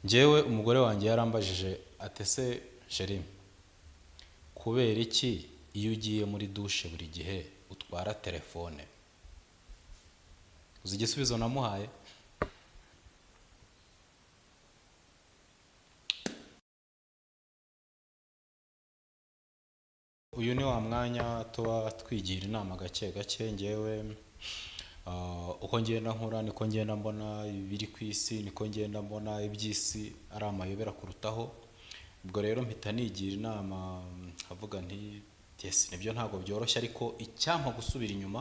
Njyewe umugore wanjye yarambajije ati: "Ese chéri, kubera iki iyo ugiye muri douche buri gihe utwara telefone?" Uzi igisubizo namuhaye? Uyu ni wa mwanya tuba twigira inama gake gake. Ngewe uko ngenda nkura niko ngenda mbona ibiri ku isi, niko ngenda mbona iby'isi ari amayobera kurutaho. Ubwo rero mpita nigira inama, nkavuga nti: "Yes, nibyo, ntabwo byoroshye, ariko icyampa gusubira inyuma."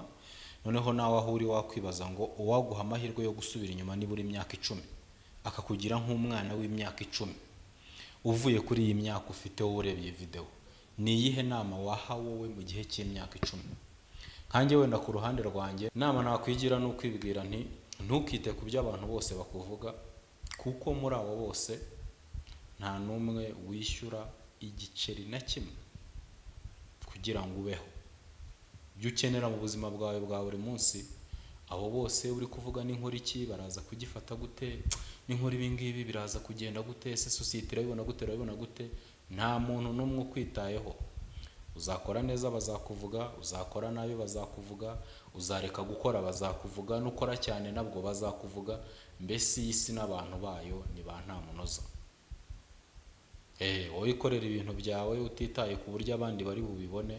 Noneho nawe aho uri wakwibaza ngo uwaguha amahirwe yo gusubira inyuma nibura imyaka 10, akakugira nk'umwana w'imyaka 10 uvuye kuri iyi myaka ufite wowe urebye iyi video, ni iyihe nama waha wowe mu gihe cy'imyaka 10? Nkanjye wenda ku ruhande rwanjye, inama nakwigira ni ukwibwira nti: "Ntukite ku byo abantu bose bakuvuga, kuko muri abo bose nta n'umwe wishyura igiceri na kimwe kugira ngo ubeho. Ibyo ukenera mu buzima bwawe bwa buri munsi, abo bose uri kuvuga n'inkora iki baraza kugifata gute, n'inkora ibi ngibi biraza kugenda gute, ese sosiyete irabibona gute, irabibona gute? Nta muntu n'umwe ukwitayeho. Uzakora neza bazakuvuga, uzakora nabi bazakuvuga, uzareka gukora bazakuvuga, nukora cyane nabwo bazakuvuga. Mbese iyi si n'abantu bayo ni ba nta munoza. Wowe ikorera ibintu byawe utitaye ku buryo abandi bari bubibone,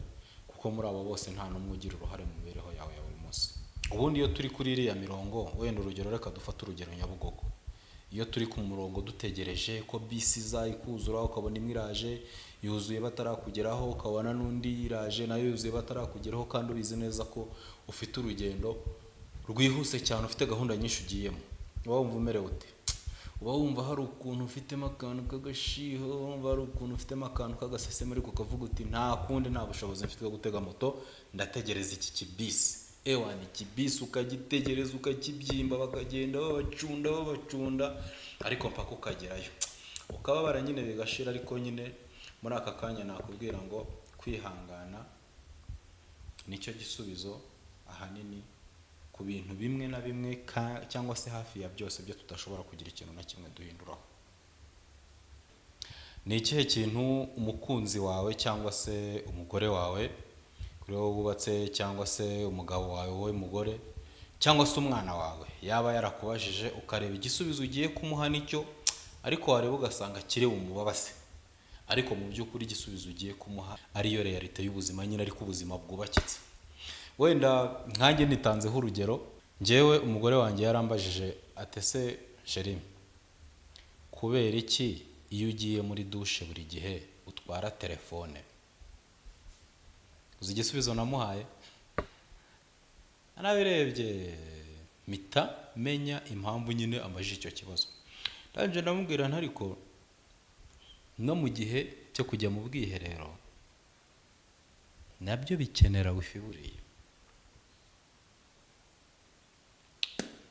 kuko muri abo bose nta n'umwe ugira uruhare mu mibereho yawe ya buri munsi." Ubundi iyo turi kuri iriya mirongo, wenda urugero, reka dufate urugero Nyabugogo, iyo turi ku murongo dutegereje ko bisi iza ikuzura, ukabona imwe iraje yuzuye batarakugeraho, ukabona n'undi iraje nayo yuzuye batarakugeraho, kandi ubizi neza ko ufite urugendo rwihuse cyane, ufite gahunda nyinshi ugiyemo, uba wumva umerewe ute? Uba wumva hari ukuntu ufitemo akantu k'agashiho, wumva hari ukuntu ufitemo akantu k'agaseseme, ariko ukavuga uti: "Nta kundi, nta bushobozi mfite bwo gutega moto, ndategereza iki kibisi." Ewana, ikibisi ukagitegereza ukakibyimba, bakagenda babacunda babacunda, ariko mpaka ukagerayo, ukababara nyine bigashira. Ariko nyine muri aka kanya nakubwira ngo kwihangana nicyo gisubizo ahanini ku bintu bimwe na bimwe, cyangwa se hafi ya byose byo tudashobora kugira ikintu na kimwe duhinduraho. Ni ikihe kintu umukunzi wawe cyangwa se umugore wawe kuri wowe wubatse, cyangwa se umugabo wawe wowe mugore, cyangwa se umwana wawe yaba yarakubajije, ukareba igisubizo ugiye kumuha nicyo, ariko wareba ugasanga kiri bumubabaze, ariko mu by'ukuri igisubizo ugiye kumuha ariyo réalité y'ubuzima nyine, ariko ubuzima bwubakitse? Wenda nkanjye nitanzeho urugero, njyewe umugore wanjye yarambajije ati: "Ese chéri, kubera iki iyo ugiye muri douche buri gihe utwara telefone?" Uzi igisubizo namuhaye? Nabirebye mpita menya impamvu nyine ambajije icyo kibazo. Ndangije ndamubwira nti: "Ariko no mu gihe cyo kujya mu bwiherero nabyo bikenera wifi buriya."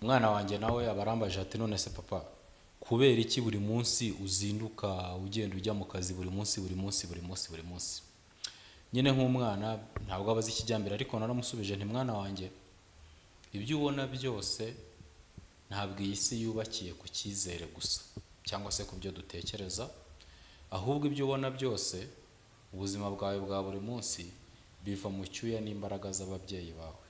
Umwana wanjye nawe aba arambaje ati: "None se papa, kubera iki buri munsi uzinduka ugenda ujya mu kazi buri munsi, buri munsi, buri munsi, buri munsi?" Nyine nk'umwana ntabwo aba azi ikijyambere, ariko naramusubije nti: "Mwana wanjye, ibyo ubona byose, ntabwo iyi si yubakiye ku cyizere gusa cyangwa se ku byo dutekereza, ahubwo ibyo ubona byose, ubuzima bwawe bwa buri munsi, biva mu cyuya n'imbaraga z'ababyeyi bawe."